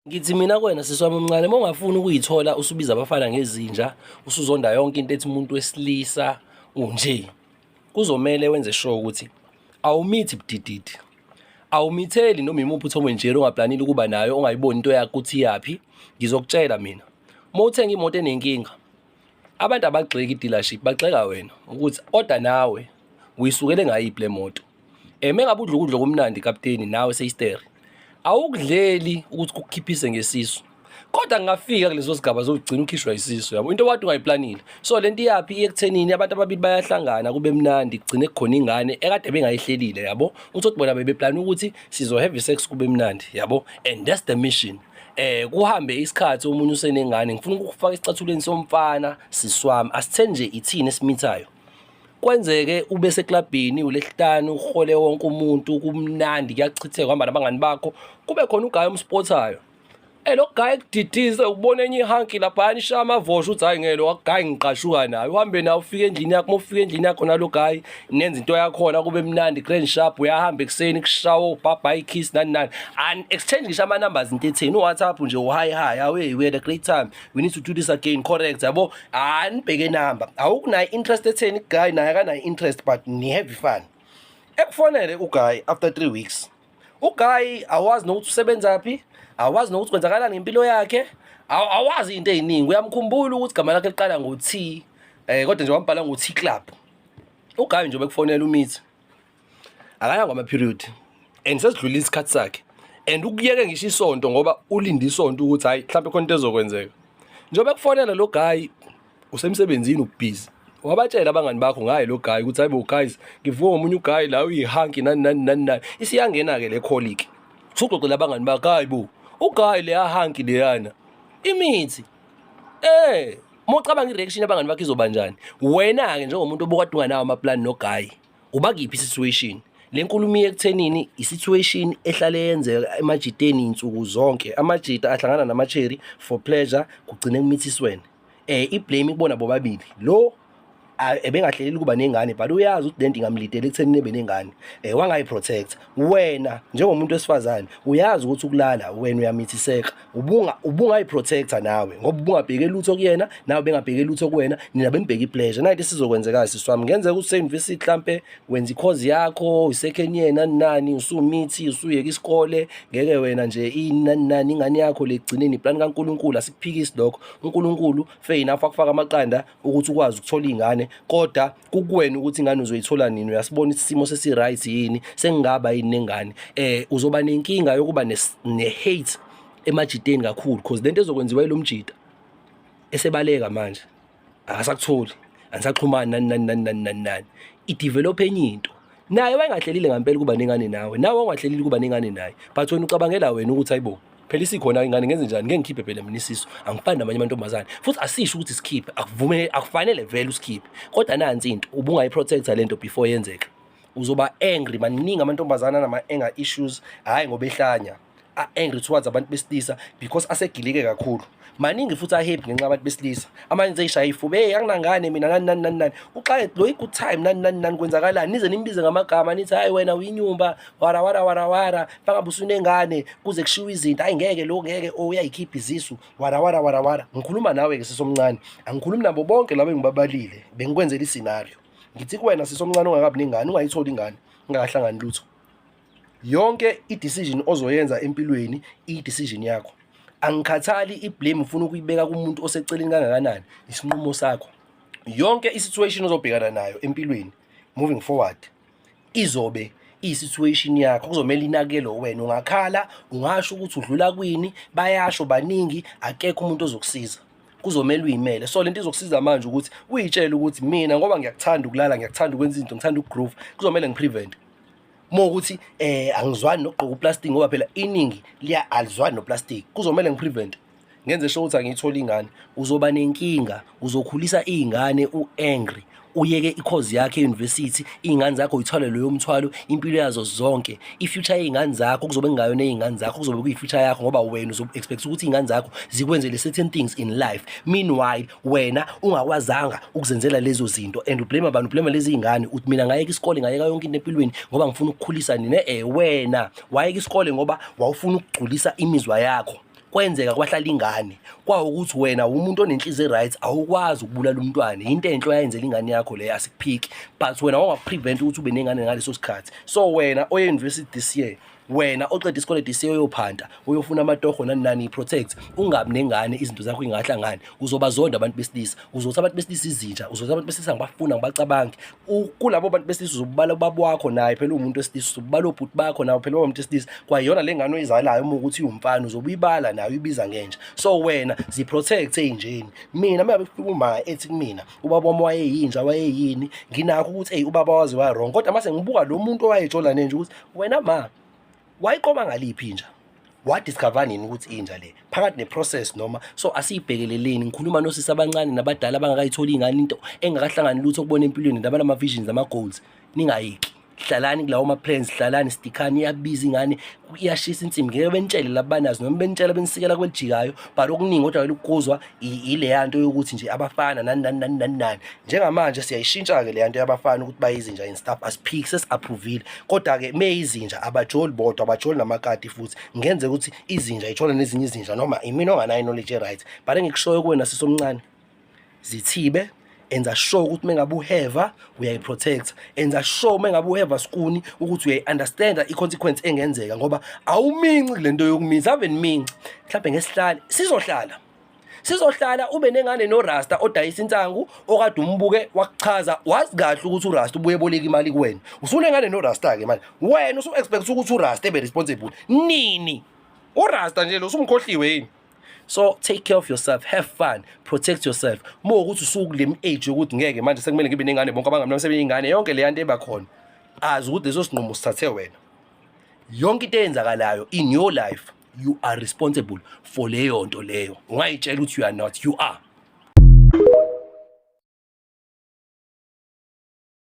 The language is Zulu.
Ngithi mina kuwena sisi wami omncane, uma ungafuni ukuyithola usubiza abafana ngezinja, usuzonda yonke into ethi umuntu wesilisa unje, kuzomele wenze sure ukuthi awumithi budididi, awumitheli noma imuphi uTom and Jerry ongaplanile ukuba nayo, ongayiboni into yakho ukuthi iyaphi. Ngizokutshela mina, uma uthenga imoto enenkinga, abantu abagxeki i-dealership, bagxeka wena ukuthi kodwa nawe uyisukele ngayiphi le moto. Mengabe udla ukudla okumnandi kapteni nawe seyisteri, awukudleli ukuthi kukukhiphise ngesisu, kodwa ngingafika kulezo sigaba zokugcina ukhishwa isisu, yabo, into okade ungayiplanile. So lento iyaphi? Iye ekuthenini abantu ababili bayahlangana, kube mnandi, kugcine kukhona ingane ekade bengayihlelile, yabo. Uthi bona bebeplana ukuthi sizo have sex kube mnandi, yabo, and that's the mission. Kuhambe isikhathi, omunye usenengane. Ngifuna ukukufaka esicathulweni somfana, siswami. Asitheni nje ithini esimithayo, kwenzeke ube seklabhini uLesihlanu, uhole wonke umuntu, kumnandi, kuyachitheka, uhamba nabangani bakho, kube khona uguy omspothayo. Lo guy ekudidise, ubona enye ihunky laphayana ishaya amavosho, uthi, "Hayi, ngeke, lo guy ngiqashuka naye." Uhambe nawe, ufike endlini yakho. Uma ufika endlini yakho nalo guy, nenza into yakhona, kube mnandi, grand, sharp. Uyahamba ekuseni, kushawa bye bye kiss, nani nani, and exchange ngisho ama numbers, into etheni, uWhatsApp nje, uhi hi, awe, we had a great time, we need to do this again, correct, yabo. Anibheke number, awukunayo interest etheni guy, naye akanayo interest, but ni have fun. Ekufonele uguy after 3 weeks. Uguy awazi nokuthi usebenza phi, awazi nokuthi kwenzakalani ngempilo yakhe, awazi into ey'ningi. Uyamkhumbula ukuthi igama lakhe liqala ngo-T, kodwa nje wambhala ngo-T Club. Uguy nje bekufonela umithi akaya ngama-period and sesidlulile isikhathi sakhe and ukuyeke ngisho isonto, ngoba ulinde isonto ukuthi hayi, mhlawumbe khona into ezokwenzeka. Njengoba ekufonela lo guy, usemsebenzini, ubusy, wabatshela abangani bakho ngaye lo guy ukuthi, "Hayibo guys, ngivuka ngomunye uguy la uyihunky, nani nani nani nani." Isiyangena-ke le colic, usuxoxela abangani bakho, "Hayi bo, uguy leya hunky leyana imithi." Uma ucabanga i-reaction yabangani bakho izoba njani, wena-ke njengomuntu obukade unganawo amaplani noguy, uba kuyiphi i-situation? Le nkulumo iye ekuthenini i-situation ehlale yenzeka emajiteni insuku zonke. Amajita ahlangana nama-cherry for pleasure, kugcine kumithiswene. I-blame ikubona bobabili. Lo ebengahleleli ukuba nengane, but uyazi ukuthi lento ingamlidela ekutheni ebe nengane, wangayi-protect. Wena njengomuntu wesifazane uyazi ukuthi ukulala wena uyamithiseka, ubungayi-protecta nawe, ngoba ubungabheke lutho kuyena, nawe bengabheke lutho kuwena, nina benibheke i-pleasure. Nayi into esizokwenzeka, sisi wami. Ngenzeka ukuthi use-university, mhlampe wenza i-course yakho, i-second year, nani nani, usumithi, usuyeka isikole, ngeke wena nje, ini, nani nani, ingane yakho le egcineni iplani kaNkulunkulu. Asikuphikisi lokho. UNkulunkulu fair enough akufaka amaqanda ukuthi ukwazi ukuthola iy'ngane, kodwa kukuwena ukuthi ingane uzoyithola nini. Uyasibona isimo sesi-right yini, sengingaba yini nengane? Uzoba nenkinga yokuba ne-hate emajiteni kakhulu, cause lento ezokwenziwa yilo mjita esebaleka manje, akasakutholi, anisaxhumani, nani nani nani nani nani nani, i-develop enye into. Naye wayengahlelile ngampela ukuba nengane nawe, nawe wangahlelile ukuba nengane naye, but wena ucabangela wena ukuthi, hayibo, phela isikhona ingane, ngenze njani? Ngeke ngikhiphe phela mina isisu, angifani namanye amantombazane. Futhi asisho ukuthi sikhiphe, akuvume, akufanele vele usikhiphe, kodwa nansi into, ubungayiprotecta lento before yenzeka. Uzoba angry. Maningi amantombazane anama-anger issues, hhayi ngoba ehlanya, a-angry towards abantu besilisa because asegilike kakhulu. Maningi futhi a-happy ngenxa yabantu besilisa. Amanye seyishaya ifuba, "Hey, anginangane mina, nani nani nani nani." Uxaye lo i-good time, nani nani nani, kwenzakalani? Nize nimbize ngamagama, nithi, "Hayi wena uyinyumba, wara wara wara wara, fangabe usunengane." Kuze kushiwo izinto, "Hayi ngeke lo, ngeke, oh, uyayikhipha izisu, wara wara wara wara." Ngikhuluma nawe-ke, sisomncane, angikhulumi nabo bonke laba engibabalile, bengikwenzela iscenario. Ngithi kuwena, sisomncane ongakabi nengane, ungayitholi ingane ungakahlangani lutho. Yonke i-decision ozoyenza empilweni i-decision yakho. Angikhathali i-blame ufuna ukuyibeka kumuntu oseceleni kangakanani, isinqumo sakho. Yonke i-situation ozobhekana nayo empilweni moving forward izobe iyi-situation yakho, kuzomele inakekelwe wena. Ungakhala, ungasho ukuthi udlula kwini, bayasho baningi, akekho umuntu ozokusiza, kuzomele uyimele. So lento izokusiza manje ukuthi uyitshele ukuthi, "Mina ngoba ngiyakuthanda ukulala, ngiyakuthanda ukwenza izinto, ngithanda ukugroove, kuzomele ngiprevent uma ukuthi angizwani nokugqoka uplastic, ngoba phela iningi liya alizwani noplastic, kuzomele ngiprevent, ngenze sure ukuthi angiyitholi ingane." Uzoba nenkinga, uzokhulisa iy'ngane u-angry, uyeke i-course yakho e-university, iy'ngane zakho uyithwale loyo mthwalo impilo yazo zonke. I-future yey'ngane zakho kuzobe kungayona ey'ngane zakho, kuzobe kuyi-future yakho, ngoba wena uzo-expect ukuthi iy'ngane zakho zikwenzele certain things in life, meanwhile wena ungakwazanga ukuzenzela lezo zinto. And ublame abantu, ublame lezi y'ngane, uthi, "Mina ngayeka isikole, ngayeka yonke into empilweni ngoba ngifuna ukukhulisa nina." Wena wayeka isikole ngoba wawufuna ukugculisa imizwa yakho. Kwenzeka kwahlala ingane, kwawukuthi wena umuntu onenhliziyo right, awukwazi ukubulala umntwana. Into enhle oyayenzela ingane yakho leyo, asikuphiki, but wena wangakuprevent ukuthi ube nengane ngaleso sikhathi. So wena oye university this year, wena oqeda isikole this year, uyophanta, uyofuna amatoho, nani nani, protect, ungabi nengane, izinto zakho ingahlangani. Uzobazonda abantu besilisa, uzothi abantu besilisa izinja, uzothi abantu besilisa ngibafuna ngibacabange. Kulabo bantu besilisa uzobala ubaba wakho, naye phela uwumuntu wesilisa, uzobala obhuti bakho, nawo phela umuntu wesilisa. Kwayona le ngane oyizalayo, uma ukuthi iwumfana, uzobe uyibala nayo, uyibiza ngenja. So wena ziprotect ey'njeni. Mina uma ngabe kufika uma ethi kumina ubaba wami wayeyinja, wayeyini, nginakho ukuthi eyi, ubaba waze wa-wrong, kodwa mase ngibuka lo muntu owayejola nenja ukuthi wena ma wayiqoma ngaliphi inja, wadiscover nini ukuthi inja le phakathi ne-process noma. So asiyibhekeleleni. Ngikhuluma nosisi abancane nabadala abangakayitholi ingane, into engakahlangani lutho okubona empilweni, nabanama-visions nama-goals. Ningayiki, hlalani kulawo ma-plans, hlalani, stickani. Iyabiza ingane, iyashisa insimbi. Ngeke benitshele laba banazo, noma benitshela benisikela kwelijikayo, but okuningi ojwayele ukukuzwa ileya nto yokuthi nje abafana nani nani nani nani nani. Njengamanje siyayishintsha-ke leya nto yabafana ukuthi bayizinja and stuff. Asiphiki, sesi-approvile, kodwa-ke meyizinja abajoli bodwa, abajoli namakati futhi. Ngenzeka ukuthi izinja itshola nezinye izinja, noma imina onganayo knowledge e-right, but engikushoyo kuwena sisomncane, zithibe, enza sure ukuthi mengabe uheva uyayiprotect, enza sure mengabe uheva skuni ukuthi uyayi-understanda i-consequence engenzeka, ngoba awuminci kule nto yokuminca. Ave niminci, mhlawumbe ngesihlale sizohlala, sizohlala ube nengane norasta odayisa insangu okade umbuke wakuchaza, wazi kahle ukuthi urasta ubuye boleka imali kuwena. Usunengane norasta-ke manje, wena usu-expect ukuthi urasta ebe responsible nini? Urasta nje lo usumkhohliwe yini? So take care of yourself, have fun, protect yourself. Uma ukuthi usukule age yokuthi ngeke manje sekumele ngibe nengane, bonke abangami sebeyingane, yonke leya nto eba khona, azi ukuthi leso sinqumo sithathe wena. Yonke into eyenzakalayo in your life, you are responsible for leyo nto leyo. Ungayitshela ukuthi you are not, you are.